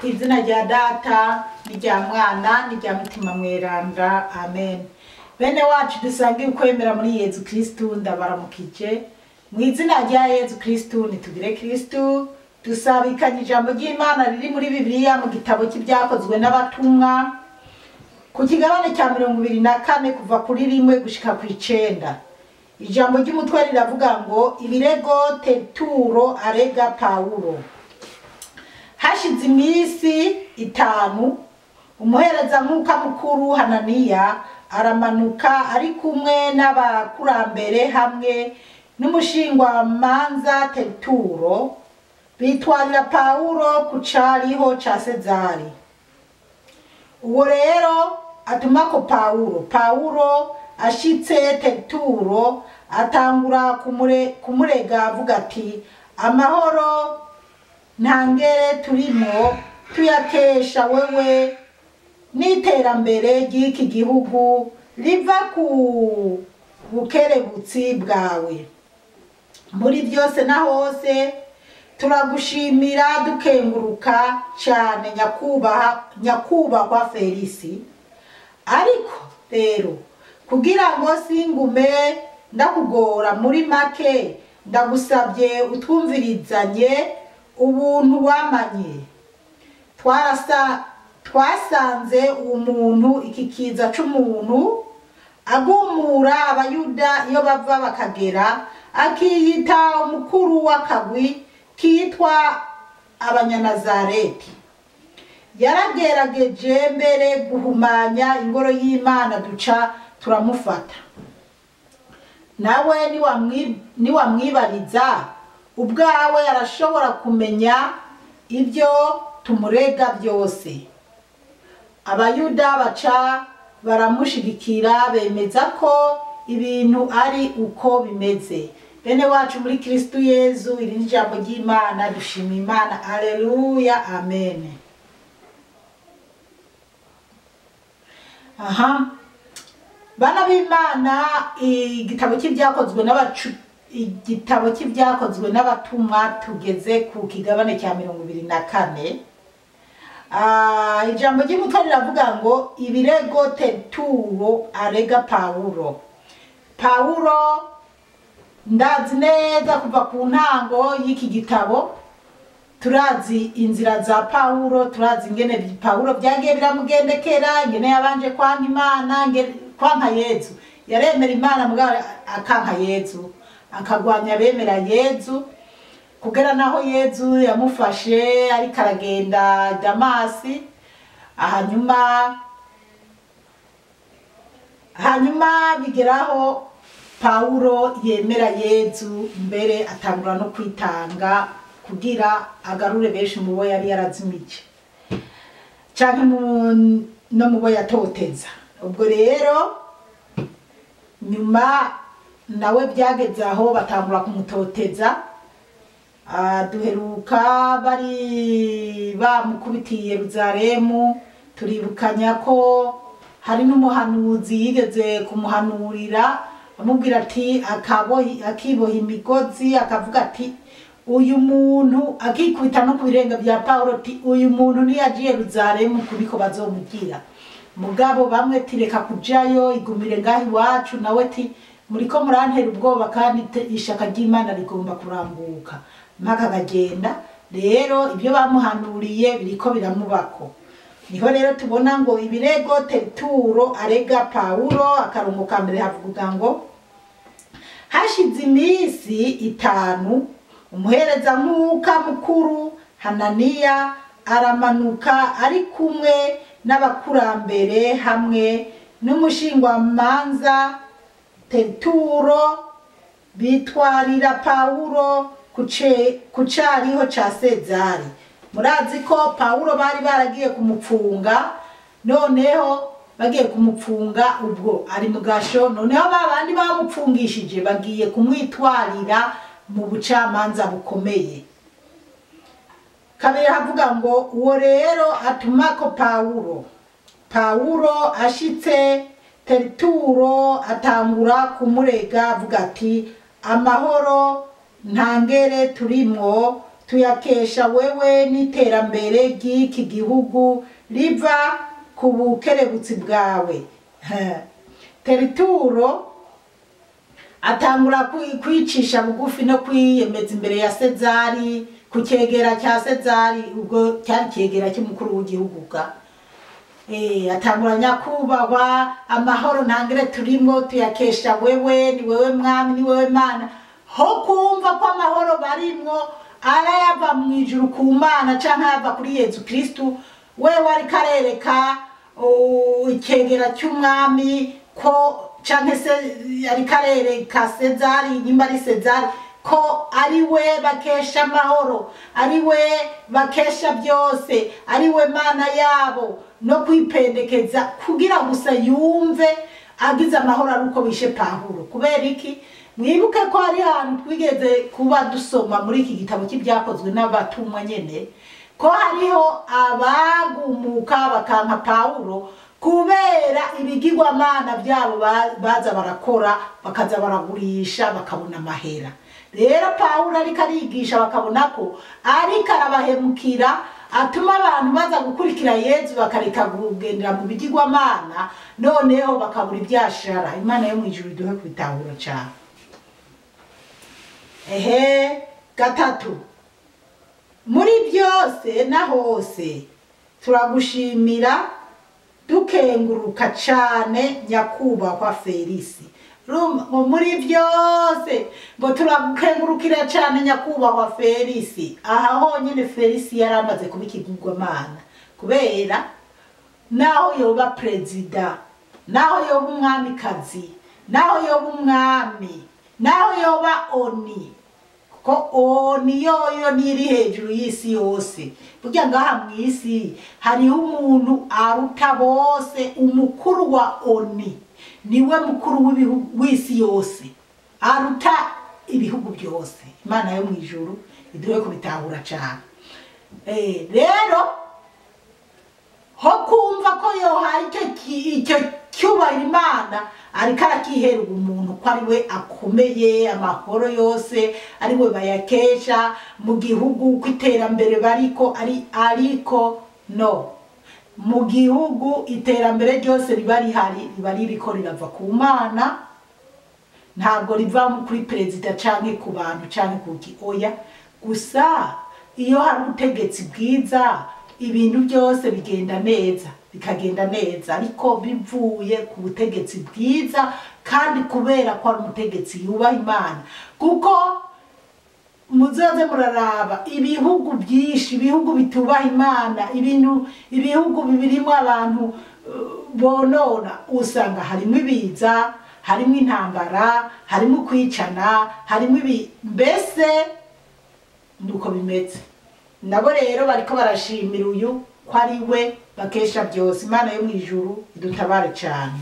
Ku izina rya Data n'irya Mwana n'irya Mutima Mweranda, amen. Bene wacu dusangiye ukwemera muri Yezu Kristu, ndabaramukije mu izina rya Yezu Kristu. Nitugire Kristu. Dusabikanye ijambo ry'Imana riri muri Bibiliya mu gitabo cy'Ibyakozwe n'Abatumwa ku kigabane cya 24, kuva kuri 1 gushika ku 9. Ijambo ry'umutwe riravuga ngo: ibirego Terturo arega Pawulo. Hashize iminsi 5, umuherezankuka mukuru Hananiya aramanuka ari kumwe n'abakurambere hamwe n'umushingwamanza Terturo, bitwarira Pawulo ku cariho ca Sezari. Uwo rero atumako Pawulo. Pawulo ashitse, Terturo atangura kumurega avuga ati: amahoro ntangere turimo tuyakesha wewe, n'iterambere ry'iki gihugu riva ku bukerebutsi bwawe. Muri byose na hose turagushimira, dukenguruka cyane, nyakubahwa Felisi. Ariko rero, kugira ngo singume ndakugora, muri make ndagusabye utwumvirizanye ubuntu wamanye. Twasanze umuntu iki kiza c'umuntu agumura Abayuda iyo bava bakagera, akiyita umukuru w'akagwi kitwa Abanyanazareti. Yaragerageje mbere guhumanya ingoro y'Imana, duca turamufata. Nawe niwamwibariza ubwawe arashobora kumenya ibyo tumurega byose. Abayuda baca baramushigikira, bemeza ko ibintu ari uko bimeze. Bene wacu muri Kristu Yezu, iri ni ijambo ry'Imana. Dushima Imana. Aleluya, amen. Aha, bana b'Imana, igitabo cy'Ibyakozwe n'Abatumwa, tugeze ku kigabane cya 24. Ijambo ry'umutwe riravuga ngo: ibirego Terturo arega Pawulo. Pawulo, ndazi neza kuva ku ntango y'iki gitabo turazi inzira za Pawulo, turazi ingene Pawulo byagiye biramugendekera, ingene yabanje kwanka Imana, kwanka Yezu. Yaremera Imana mugabo akanka Yezu, akagwanya abemera Yezu, kugera naho Yezu yamufashe ariko aragenda Damasi. Hanyuma bigeraho Pawulo yemera Yezu, mbere atangura no kwitanga kugira agarure benshi mu bo yari yarazimije canke no mu bo yatoteza. Ubwo rero nyuma nawe byageze aho batangura kumutoteza. Duheruka bari bamukubitiye Yeruzalemu. Turibukanya ko hari n'umuhanuzi yigeze kumuhanurira, amubwira ati, akiboha imigozi, akavuga ati uyu muntu, akikubita no ku birenga bya Pawulo ati: uyu muntu niyaje Yeruzalemu kubiko bazomugira. Mugabo bamwe tireka kujayo, igumire ngaho iwacu. Nawe ati: muriko murantera ubwoba, kandi ishaka ry'Imana rigomba kurambuka. Mpaka akagenda. Rero ibyo bamuhanuriye biriko biramubako. Niho rero tubona ngo ibirego Terturo arega Pawulo. Akarongo ka mbere havuga ngo: hashize iminsi 5, umuherezankuka mukuru Hananiya aramanuka ari kumwe n'abakurambere hamwe n'umushingwamanza Terturo, bitwarira Pawulo ku cariho ca Sezari. Murazi ko Pawulo bari baragiye kumupfunga. Noneho bagiye kumupfunga, ubwo ari mu gasho. Noneho babandi bamupfungishije bagiye kumwitwarira mu bucamanza bukomeye. Kabiri havuga ngo: uwo rero atumako Pawulo. Pawulo ashitse, Terturo atangura kumurega avuga ati: amahoro ntangere turimwo Tuyakesha wewe n'iterambere ry'iki gihugu riva ku bukerebutsi bwawe. Terituro atangura kwicisha bugufi no kwiyemeza imbere ya Sezari, ku cyegera cya Sezari, ubwo cyari cyegera cy'umukuru w'igihugu bwa atangura nyakubahwa, amahoro ntangere turimo tuyakesha wewe, ni wewe mwami, ni wewe Mana. Ho kumva ko amahoro barimwo arayava mu ijuru ku Mana canke ayava kuri Yezu Kristu, wewe ariko arereka icyegera cy'umwami ko canke se ariko arereka Sezari, nyimba ari Sezari, ko ari we bakesha amahoro, ari we bakesha byose, ari we Mana yabo, no kwipendekeza kugira gusa yumve agize amahoro ari uko bishe Pawulo. Kubera iki? Mwibuke ko hari ahantu twigeze kuba dusoma muri iki gitabo cy'ibyakozwe n'abatumwa nyene, ko hariho abagumuka bakanka Pawulo kubera ibigirwamana byabo baza barakora, bakaza baragurisha bakabona amahera. Rero Pawulo ariko arigisha bakabona ko ariko arabahemukira, atuma abantu baza gukurikira Yezu bakareka kugendera mu bigirwamana, noneho bakabura ibyashara. Imana yo mu ijuru iduhe kubitahura cyane. Ehe, gatatu, muri byose na hose turagushimira dukenguruka cyane nyakubahwa Felisi. Muri byose ngo turagukengurukira cyane nyakubahwa Felisi. Aha honyine Felisi yaramaze kuba ikigirwamana, kubera naho yoba perezida, naho yoba umwamikazi, naho yoba umwami, naho yoba oni, kuko oni yoyo niri hejuru y'isi yose. Burya ngaha mu isi hariho umuntu aruta bose, umukuru wa oni niwe mukuru w'isi yose, aruta ibihugu byose. Imana yo mu ijuru iduhe kubitahura cyane. Rero ho kumva ko yohaye icyo cyubahiro Imana, ariko arakihera umuntu ko ari we akomeye, amahoro yose ari we bayakesha mu gihugu, ko iterambere bariko ari, ariko no mu gihugu iterambere ryose riba rihari, riba ririko rirava ku Mana, ntabwo riva kuri perezida canke ku bantu canke ku oya. Gusa iyo hari ubutegetsi bwiza ibintu byose bigenda neza, bikagenda neza, ariko bivuye ku butegetsi bwiza, kandi kubera ko ari umutegetsi yubaha Imana. Kuko muzoze muraraba ibihugu byinshi, ibihugu bitubaha Imana, ibihugu bibirimo abantu bonona, usanga harimo ibiza, harimo intambara, harimo kwicana, harimo ibi, mbese nuko bimeze. Nabo rero bariko barashimira uyu ko ari we bakesha byose. Imana yo mu ijuru idutabare cyane.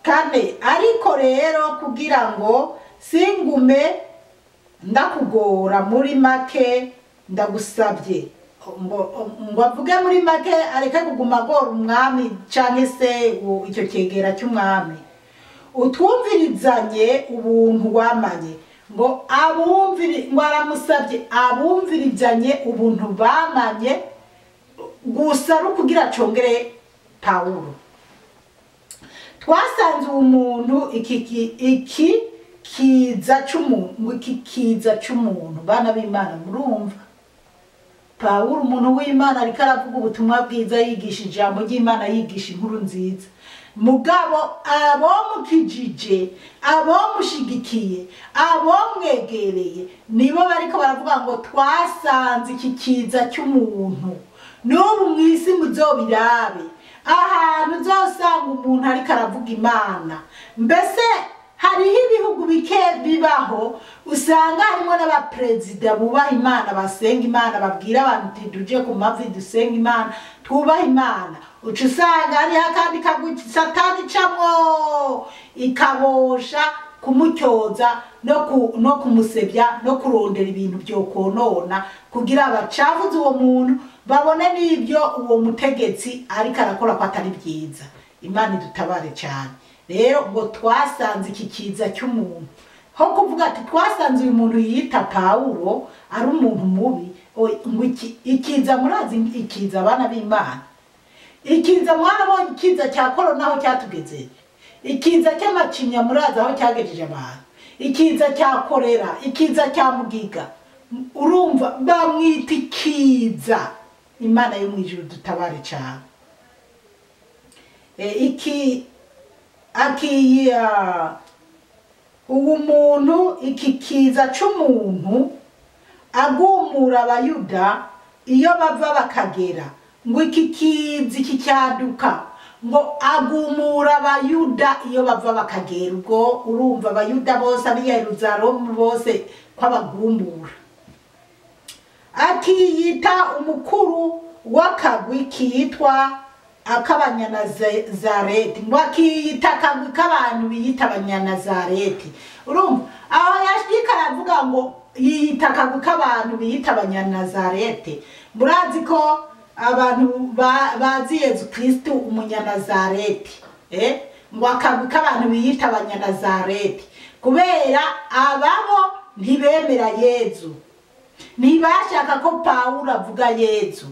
Kane, ariko rero kugira ngo singume ndakugora muri make, ndagusabye ngo avuge muri make, areke kuguma agora umwami canke se icyo cyegera cy'umwami. Utwumvirizanye ubuntu wamanye, ngo abumviri, ngo aramusabye abumvirizanye ubuntu bamanye, gusa ari ukugira congere Pawulo. Twasanze umuntu iki kiza cy'umuntu, iki kiza cy'umuntu. Bana b'Imana murumva, Pawulo umuntu w'Imana ariko aravuga ubutumwa bwiza, yigisha ijambo ry'Imana, yigisha inkuru nziza. Mugabo abomukijije, abomushigikiye, abomwegereye nibo bariko baravuga ngo twasanze iki kiza cy'umuntu. N'ubu mu isi muzobirabe, ahantu uzosanga umuntu ariko aravuga Imana. Mbese hariho ibihugu bike bibaho usanga harimo n'abaperezida bubaha Imana, basenga Imana, babwira abantu uti duje ku mavi dusenga Imana, twubaha Imana. Uca usanga hariho akandi kagwi Satani icamwo ikabosha kumutyoza no kumusebya no kurondera ibintu byo konona, kugira abacavuze uwo muntu babone n'ibyo uwo mutegetsi ariko arakora ko atari byiza. Imana idutabare cyane. Rero ngo twasanze iki kiza cy'umuntu, ho kuvuga ati twasanze uyu muntu yita Pawulo ari umuntu mubi. Ngo ikiza, murazi ikiza, abana b'Imana, ikiza mwarabonye, ikiza cya korona aho cyatugezeje, ikiza cy'amacinya murazi aho cyagejeje abantu, ikiza cya korera, ikiza cya mugiga. Urumva bamwita ikiza. Imana yo mu ijuru dutabare cyane. Iki akiya uwo muntu, iki kiza c'umuntu agumura Abayuda iyo bava bakagera, ngo iki kiza, iki cyaduka, ngo agumura Abayuda iyo bava bakagera. Ubwo urumva Abayuda bose ab'i Yerusalemu bose ko abagumura, akiyita umukuru w'akagwi kitwa ak'Abanyanazareti, ngo akiyita akagwi k'abantu biyita Abanyanazareti. Urumva aho yashika aravuga ngo yiyita akagwi k'abantu biyita Abanyanazareti. Murazi ko abantu bazi Yezu Kristu umunyanazareti, ngo akagwi k'abantu biyita Abanyanazareti kubera ababo ntibemera Yezu, ntibashaka ko Pawulo avuga Yezu.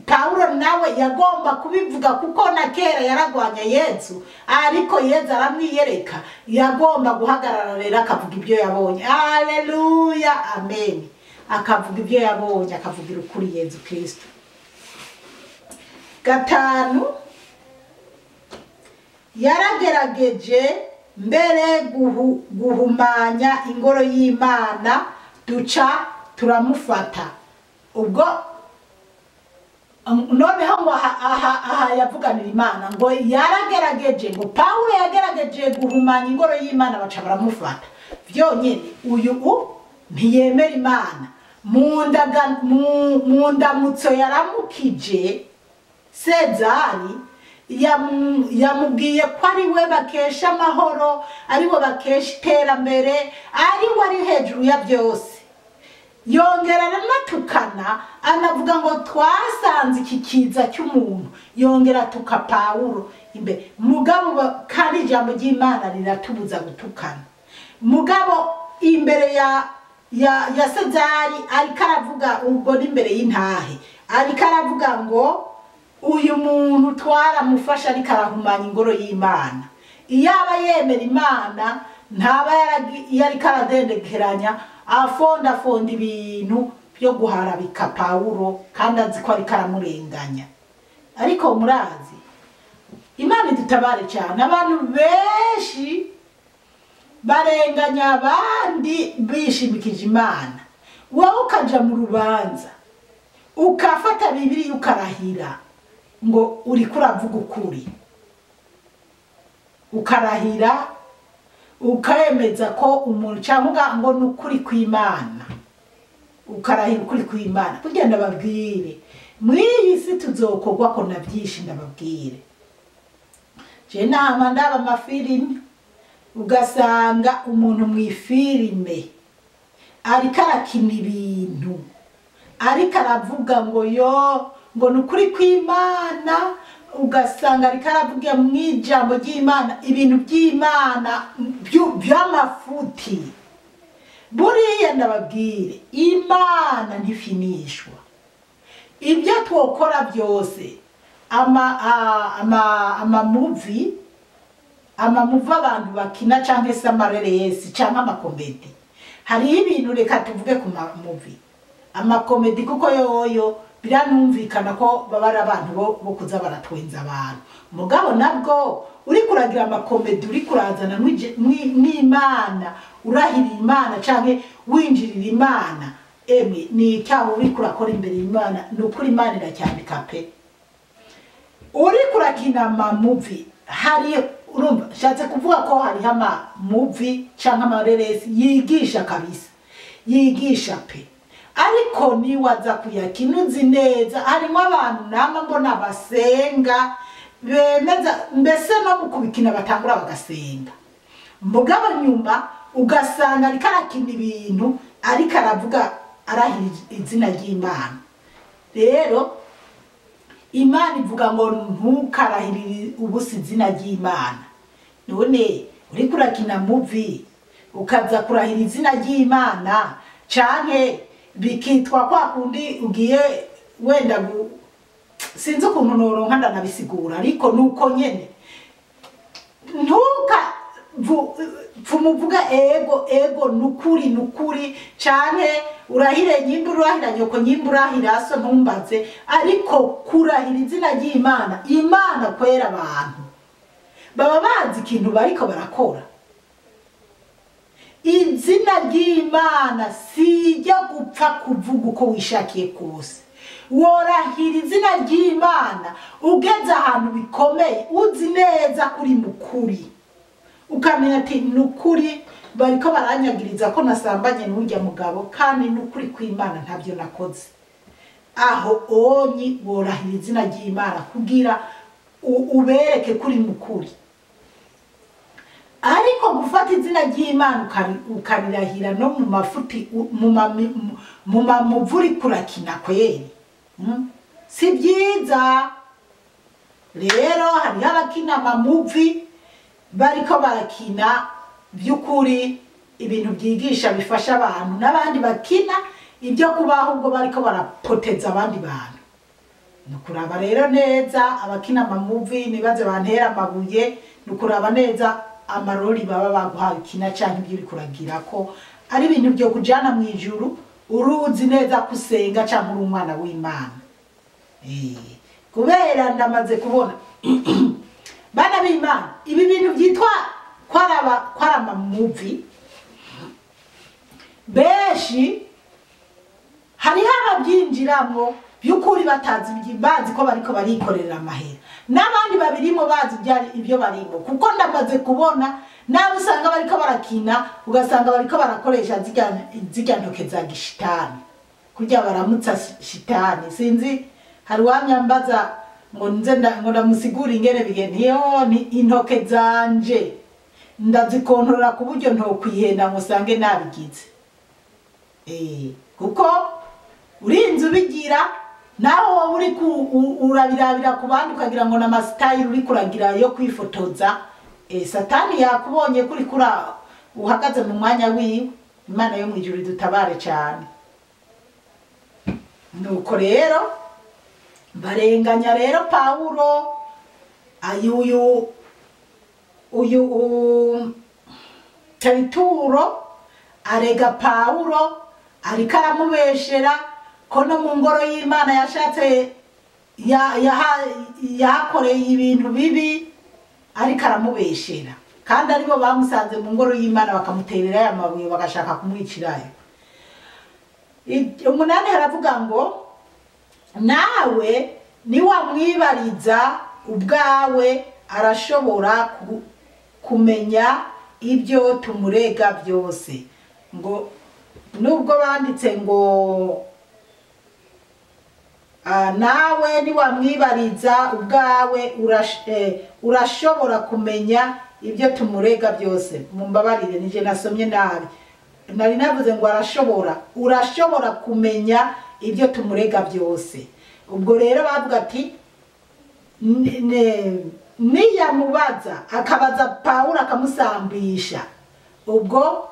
Pawulo nawe yagomba kubivuga kuko na kera yaragwanya Yezu, ariko Yezu aramwiyereka, yagomba guhagarara rero akavuga ibyo yabonye. Haleluya, amen. Akavuga ibyo yabonye, akavugira ukuri Yezu Kristo. 5, yaragerageje mbere guhumanya ingoro y'Imana, duca turamufata. Ubwo noneho ngo aha yavuganira Imana, ngo yaragerageje, ngo Pawulo yagerageje guhumanya ingoro y'Imana, baca baramufata. Vyonyene uyu ntiyemera Imana. Mu ndamutso yaramukije Sezari, yamubwiye ko ari we bakesha amahoro, ari we bakesha iterambere, ari we ari hejuru ya byose. Yongera aranatukana, anavuga ngo twasanze iki kiza cy'umuntu, yongera atuka Pawulo imbere. Mugabo kandi ijambo ry'Imana riratubuza gutukana. Mugabo imbere ya Sezari ariko aravuga, ubwo n'imbere y'intahe ariko aravuga ngo uyu muntu twaramufasha ariko arahumanya ingoro y'Imana. Iyo aba yemera Imana ntaba yariko aradendekeranya afondafonda ibintu byo guharabika Pawulo, kandi azi ko ariko aramurenganya. Ariko murazi Imana idutabare cyane, abantu benshi barenganya abandi bishimikije Imana. Wowe ukaja mu rubanza ukafata Bibiliya ukarahira ngo uriko uravuga ukuri, ukarahira ukemeza ko umuntu cyangwa ngo ni ukuri kw'Imana, ukarahira ukuri kw'Imana. Burya ndababwire, mw'iyi si tuzokorwa ko na byinshi. Ndababwire, je nama ndaba amafilimi, ugasanga umuntu mw'ifilime ariko arakina ibintu, ariko aravuga ngo yo ngo ni ukuri kw'Imana, ugasanga ariko aravuga mw'ijambo ry'Imana ibintu by'Imana by'amafuti. Buriya ndababwire, Imana ntifinishwa. Ibyo twokora byose, amamuvi abantu bakina cyangwa se amareresi cyangwa amakomedi, hariho ibintu, reka tuvuge ku mamuvi amakomedi, kuko yoyo biranumvikana ko baba ari abantu bo kuza baratwenza abantu. Mugabo nabwo uri kuragira amakomedi, uri kurazana n'Imana, urahira Imana canke winjirira Imana, emwe ni icyaha uri kurakora imbere y'Imana. Ni ukuri Imana iracyandika pe. Uri kurakina amamuvi, hari urumva nshatse kuvuga ko hariho amamuvi canke amareresi yigisha kabisa, yigisha pe. Ariko niwaza kuyakina uzi neza harimo abantu nama mbona basenga bemeza, mbese no mu kubikina batangura bagasenga, mugabo nyuma ugasanga ariko arakina ibintu ariko aravuga arahira izina ry'Imana. Rero Imana ivuga ngo ntukarahirire ubusa izina ry'Imana. None uriko urakina muvi ukaza kurahira izina ry'Imana, Canke bikitwa kwa kundi ugiye wenda sinzi ukuntu noronka ndanabisigura, ariko nuko nyene ntuka pfumuvuga ego ego nukuri nukuri, canke urahire nyimba urahira nyoko nyimba urahira so ntumbaze, ariko kurahira izina ry'Imana, Imana kwera abantu baba bazi ikintu bariko barakora. Izina ry'Imana sijya gupfa kuvuga uko wishakiye kose. Worahira izina ry'Imana ugeze ahantu bikomeye uzi neza kuri mukuri, ukamenya ati nukuri bariko baranyagiriza ko nasambanye n'urya mugabo, kandi nukuri kw'Imana ntabyo nakoze. Aho onyi worahira izina ry'Imana kugira ubereke kuri mukuri. Ariko gufata izina ry'Imana ukarirahira no mu mafuti, mu mamuvuri kurakina kweri, si byiza. Rero hariho abakina amamuvi bariko barakina by'ukuri ibintu byigisha bifasha abantu, n'abandi bakina ibyo kubaho ubwo bariko barapoteza abandi bantu. Nukuraba rero neza abakina amamuvi nibaze bantera amabuye, nukuraba neza amarori baba baguhaye kina canke ibyo uri kuragira ko ari ibintu byo kujana mu ijuru, uruzi neza kusenga canke uri umwana w'Imana. Kubera ndamaze kubona bana b'Imana ibi bintu byitwa kwarama muvi, benshi hariho ababyinjiramwo by'ukuri batazi bazi ko bariko barikorera amahera, n'abandi babirimo bazi ibyo barimo. Kuko ndamaze kubona nawe usanga bariko barakina, ugasanga bariko barakoresha zirya ntoke za gishitani kurya baramutsa shitani. Sinzi hari uwanyambaza ngo nze ngo ndamusigure ingene bigenda, iyo ni intoke zanje ndazikontorora ku buryo ntokwihenda ngo usange nabigize. Kuko urinze ubigira naho wowe uri urabirabira ku bandi ukagira ngo na masitayili uri kuragira yo kwifotoza, Satani yakubonye kuri kura uhagaze mu mwanya wiwe. Imana yo mu ijuru idutabare cyane. Nuko rero barenganya rero Pawulo, ayuyu uyu Terituro arega Pawulo, ariko aramubeshera ko no mu ngoro y'Imana yashatse yahakoreye ibintu bibi, ariko aramubeshera. Kandi aribo bamusanze mu ngoro y'Imana bakamuterera aya mabuye bagashaka kumwicirayo. 8 haravuga ngo nawe niwamwibariza ubwawe arashobora kumenya ibyo tumurega byose. Ngo nubwo banditse ngo nawe niwamwibariza ubwawe urashobora kumenya ibyo tumurega byose. Mumbabarire nije nasomye nabi, nari navuze ngo arashobora, urashobora kumenya ibyo tumurega byose. Ubwo rero bavuga ati niyamubaza akabaza Pawulo akamusambisha, ubwo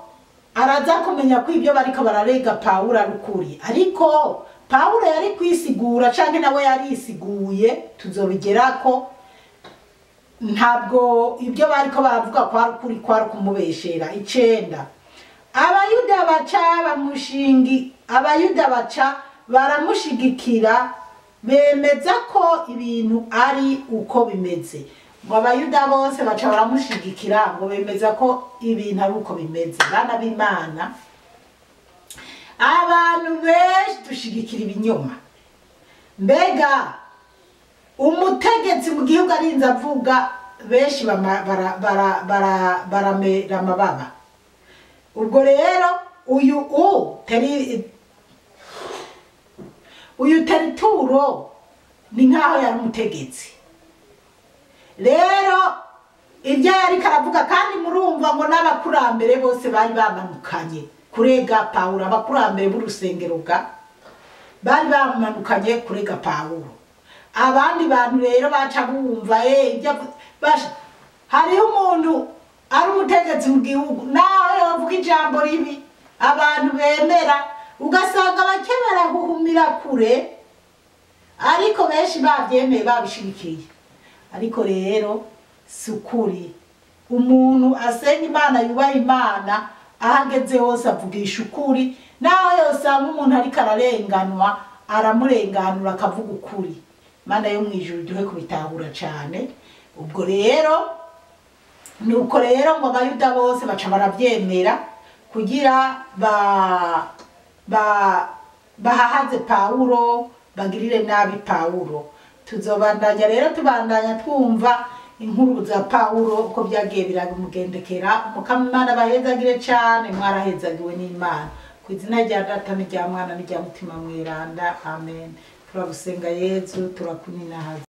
araza kumenya ko ibyo bariko bararega Pawulo ari ukuri. Ariko Pawulo yari kwisigura canke nawe yarisiguye, tuzobigerako. Ntabwo ibyo bariko baravuga kwa ukuri kwa kumubeshera. 9 Abayuda baca baramushigikira bemeza ko ibintu ari uko bimeze. Ngo Abayuda bose baca baramushigikira ngo bemeza ko ibintu ari uko bimeze. Bana b'Imana, abantu benshi dushigikira ibinyoma. Mbega umutegetsi mu gihugu arinze avuga, benshi baramera amababa. Ubwo rero uyu Terituro ni nkaho yari umutegetsi. Rero ibyo yari karavuga, kandi murumva ngo n'abakurambere bose bari bamanukanye kurega Pawulo, abakurambere b'urusengero bari bamanukanye kurega Pawulo. Abandi bantu rero baca bumva ibyo hariho umuntu ari umutegetsi mu gihugu nawe yavuga ijambo ribi, Abantu bemera ugasanga bake barahuhumira kure, ariko benshi babyemeye babishigikiye. Ariko rero si ukuri. Umuntu asenga Imana, yubaha Imana, aho ageze hose avugisha ukuri. Naho yosanga umuntu ariko ararenganwa, aramurenganura akavuga ukuri. Imana yo mu ijuru duhe kubitahura cyane. Ubwo rero nuko rero ngo Abayuda bose baca barabyemera kugira ba ba bahahaze Pawulo, bagirire nabi Pawulo. Tuzobandanya rero tubandanya twumva inkuru za Pawulo uko byagiye biramugendekera. Umukama Imana bahezagire cyane, mwarahezagiwe n'Imana. Ku izina rya Data n'irya Mwana n'irya Mutima Mweranda, amen. Turagusenga Yezu, turakuninahaza.